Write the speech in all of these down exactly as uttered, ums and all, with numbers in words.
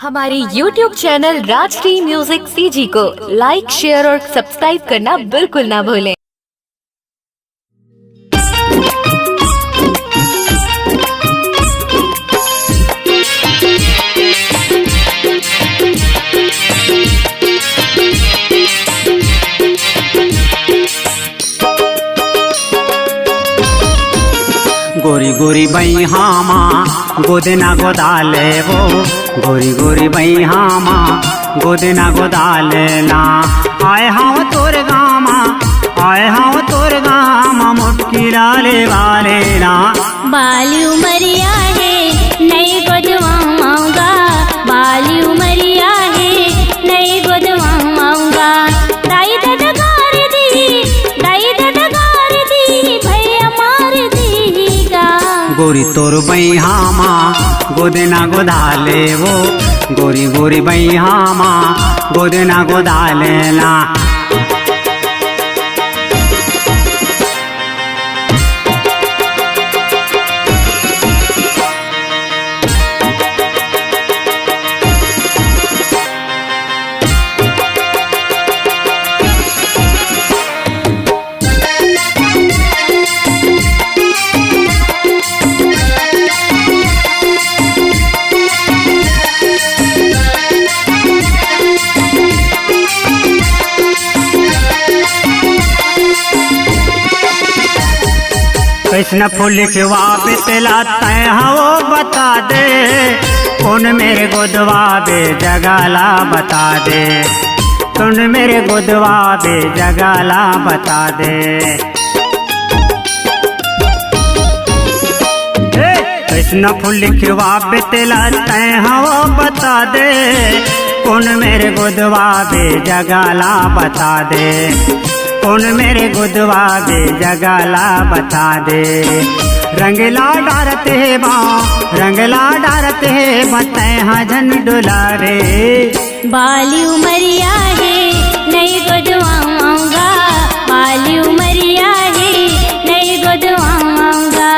हमारे YouTube channel Rajshri music CG को like, share और सब्सक्राइब करना बिल्कुल ना भूलें। गोरी गोरी बइहा मा गोदना गोदा लेबो, गोरी गोरी बइहा मा गोदना गोदा लेना। आए हँव तोर गाँव मा, आए हँव तोर गाँव मा, मुटकी डाले वाले ना। बाली उमरिया हे, नइ गोदवावँव गा, बाली उमरिया हे, नइ गोदवावँव गा। दाई ददा गार दिही, दाई ददा गार दिही, भइया मार दिही गा। गोरी तोर बइहा मा गोदना गोदा लेबो, गोरी गोरी बइहा मा गोदना गोदा लेना। कइसन फूल लिखवाबे तेला तैं हव बता दे, कोन मेर गोदवाबे जगा ला बता दे, कोन मेर गोदवाबे जगा ला बता दे। हे, कइसन फूल लिखवाबे तेला तैं हव बता दे, कोन मेर गोदवाबे जगा ला बता दे, कोन मेर गोदवाबे जगा ला बता दे। रंगला डारत हे बाँव, रंगला डारत हे बाँव, तैं हा झन डोला रे। बाली उमरिया हे, नइ गोदवावँव गा, बाली उमरिया हे, नइ गोदवावँव गा।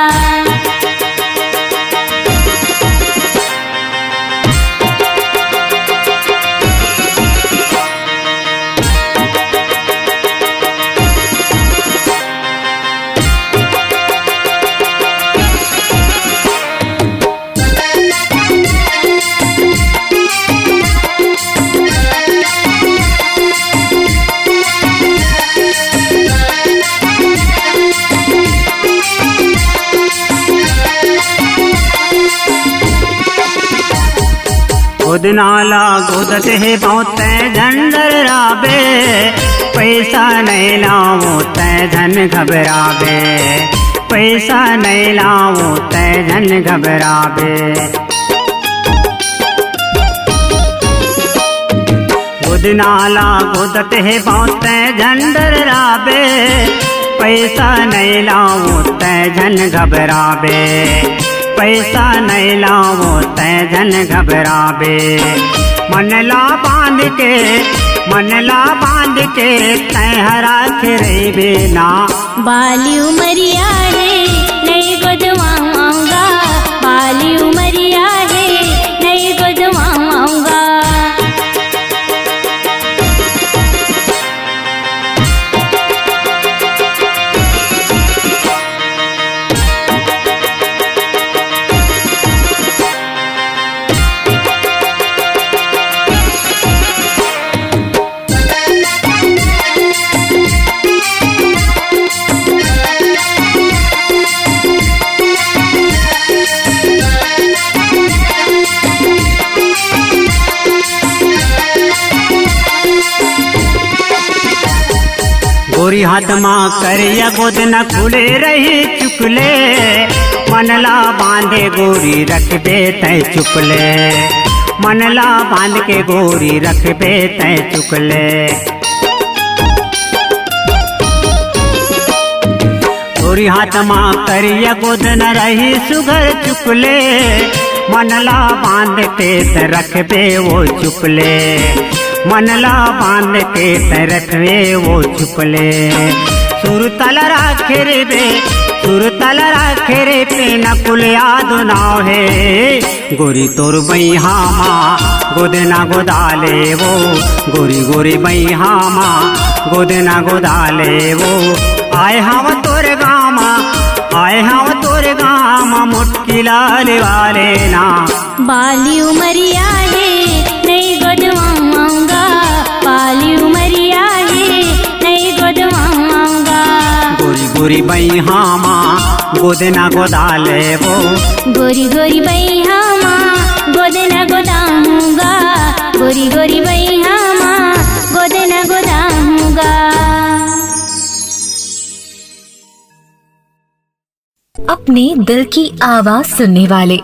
गोदना ला गोदत हे बाँव तैं झन डरराबे, पइसा नइ लावँव तैं झन घबराबे, पइसा नइ लावँव तैं झन घबराबे। गोदना ला गोदत हे बाँव तैं झन डरराबे, पइसा नइ लावँव तैं झन घबराबे, पइसा नइ लावँव तैं झन घबराबे। मन ला बाँध के, मन ला बाँध के तैं हा राखे रहिबे ना। बाली उमरिया हे, नइ गोदवावँव गा, बाली उमरिया हे, नइ गोदवावँव गा। गोरी हाथ मा करिया गोदना खुले रही चुकले, मन ला बाँधे गोरी रखबे तैं चुकले, मन ला बाँध के गोरी रखबे तैं चुकले। गोरी हाथ मा करिया गोदना रही सुघर चुकले, मन ला बाँध के तैं रखबे ओ चुकले, मन ला बाँध के तैं रखबे ओ चुकले। सुरतल राखे रे बे, सुरतल राखे रे बे, नकुल यादव नाव हे। गोरी तोर बइहा मा गोदना गोदाले वो, गोरी गोरी बैहा मा, गोदना गोदाले वो। आए हव तोर गाँव मा, आए हव तोर गाँव मा, मोटकी लाले वाले ना। बाली उमरिया हे, नइ गोदवाऊंगा। बाली उमरिया हे, नइ गोदवाऊंगा। गोरी गोरी बैहा मा, गोदना गोदाले वो। गोरी गोरी बैहा मा, गोदना गोदाऊंगा। गोरी गोरी बैहा मा, गोदना गोदाऊंगा। अपने दिल की आवाज सुनने वाले,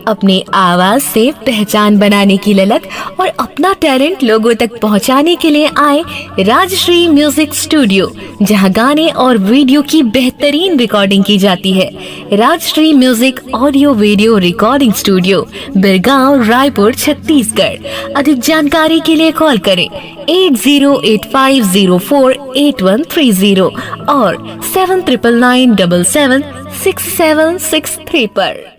अपने आवाज से पहचान बनाने की ललक और अपना टैलेंट लोगों तक पहुंचाने के लिए आए राजश्री म्यूजिक स्टूडियो, जहां गाने और वीडियो की बेहतरीन रिकॉर्डिंग की जाती है। Rajshri music audio video recording studio, Birgaon, Raipur, Chhattisgarh. अधिक जानकारी के लिए कॉल करें at zero eight five zero four eight one three zero और seven triple nine double seven six seven six three पर।